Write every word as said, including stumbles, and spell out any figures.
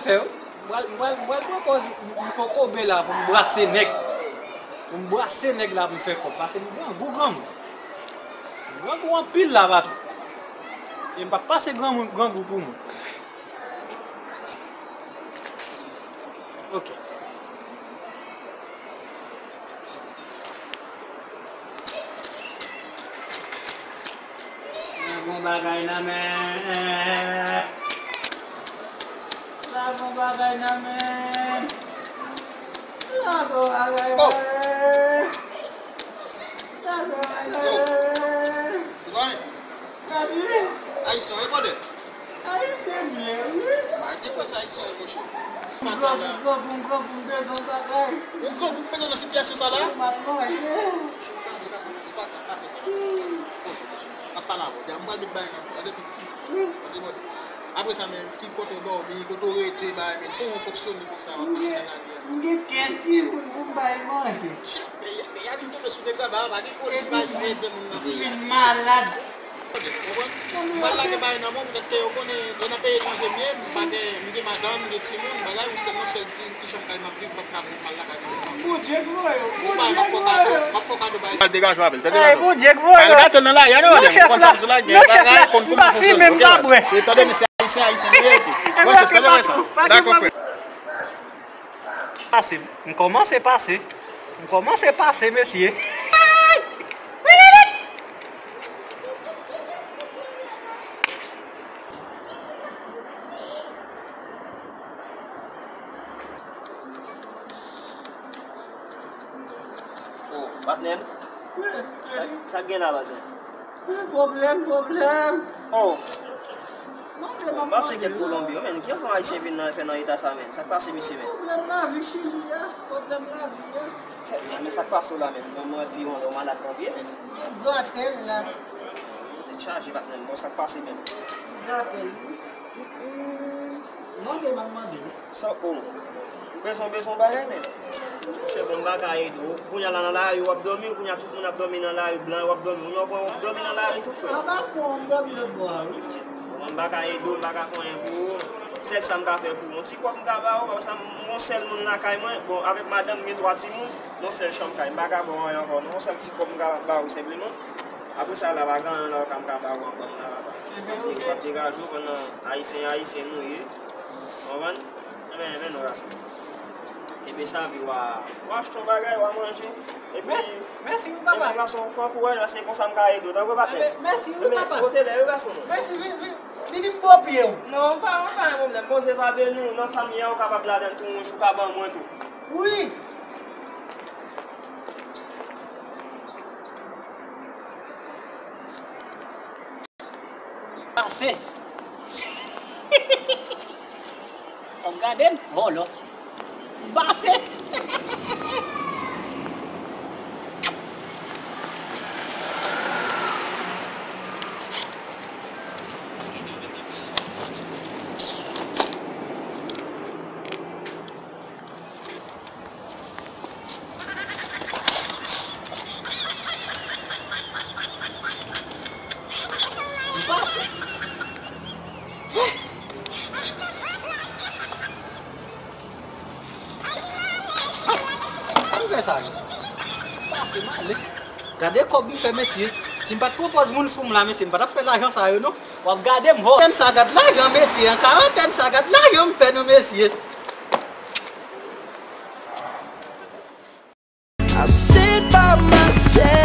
Fè, m pral, m pral, m pral pran pòz m kokobe la pou m brase nèg. Pou m brase nèg la pou m fè kòb. Paske m grangou, grangou. M grangou anpil la, patwon. E m p ap pase grangou, grangou pou moun. Ok. Sa bon bagay nan men. Sa bon bagay nan men. Sa bon bagay nan men. Sa bon bagay nan men. Gade. Ayisyen, wi, brother. Ayisyen m ye, wi. Mwen te kwè se Ayisyen, wi, monchè. Mwen grangou, mwen grangou, mwen grangou, mwen bezwen bagay. Ou grangou, ou bezwen nan sitiyasyon sa la? Ou mal manje. Pa, pa, pa fè sa. Ap pale avè w. Mwen pral met bagay nan men w. Tande piti. Tande, brother. Apre sa menm, ki kote w dòmi, kote w rete, bagay, men kòman w fonksyone konsa, w ap mache nan lavi a? M gen kenz timoun pou m bay manje. Chak peyi, peyi a vin tonbe sou nèg laba, pa gen polis, pa gen ede moun nan peyi a. Vin malad. Ou konprann? M pral lage bagay nan men w, poutèt ke yo konnen, yo nan peyi etranje m ye, m pa gen, m gen madanm, m gen timoun, bagay, ou se yon sèl ti, ti chanm kay m ap viv, m p ap ka mal lakay konsa. Bondye k voye w. Ou bay, m ap fè w kado, m ap fè w kado bagay. Al degaje w avè l, tande. Ay, Bondye k voye w. Al gate l nan lari a, non, non, chèf la. Non, chèf la, m pa fimen, m pa bwè. Tande, men se ayisyen, ayisyen li ye, epi. Bon, chèf, tande sa. Dakò, frè. Pase, m kòmanse pase. M kòmanse pase, mesye. Oh, patnè m. Sa, sa k gen la, patnè? Pwoblèm, pwoblèm. Oh. Bon, pase kèk Kolonbyen yo, men ki fè Ayisyen vin nan, fè nan eta sa, men? Sa k pase misye, men? Pwoblèm lavi Chili a, pwoblèm lavi a. Tèt mwen, men sa k pase w la, men? Mwen, mwen, pi mwen, mwen malad konbyen, men? Yo grate m la. Tèt chaje, patnè m. Bon, sa k pase menm? Grate m, wi. Mm, mm. Mande m ap mande w. Sa, oh. M bezwen, bezwen bagay, men. Monchè, bon, m pa ka ede w. Kounye a la nan lari, w ap dòmi, kounye a tout moun ap dòmi nan lari, blan yo ap dòmi. Ou nan pwen, w ap dòmi nan lari tou, frè. Anba pon, w ap dòmi lòt bò a, wi. Bon, m pa ka ede w, m pa ka fè anyen pou ou. Sèl sa m ka fè pou ou. Yon ti kòb m ka ba ou, paske m yon sèl moun lakay mwen. Bon, avèk madanm, m gen twa timoun, yon sèl chanm kay. M pa ka ba w anyen ankò, non. Yon sèl ti kòb m ka ba ou senpleman. Apre sa la, pa gen anyen la, m ka ba ou ankò, m nan la pa. M ap degaje w pandan Ayisyen, Ayisyen nou ye. Konprann? Men, men non, gason. Kenbe sa, epi w a, w a achte yon bagay, w a manje. Epi, mèsi, mèsi wi, papa. Ebyen, gason, pran kouraj, paske se konsa m ka ede w. Tankou, patnè. Mèsi wi, papa. Kote lè yo, gason? Mèsi, vin, vin, vin, m bo pye w. Non, pa, pa gen pwoblèm. Bondye va beni w. Nan fanmi a, ou kapab ladann tou, yon jou, ou ka ban mwen tou. Wi. Pase. Kòm gade m, vòlò. M pase. Ki fè sa yo? Pase m ale. Gade kòb m fè, mesye. Si m pa t pran pòz moun fou m la, mesye, m pa t ap fè lajan sa yo, non. W ap gade m hot. Karantèn sa gad lajan, mesye. An karantèn sa gad lajan m fè, non, mesye. I sit by myself.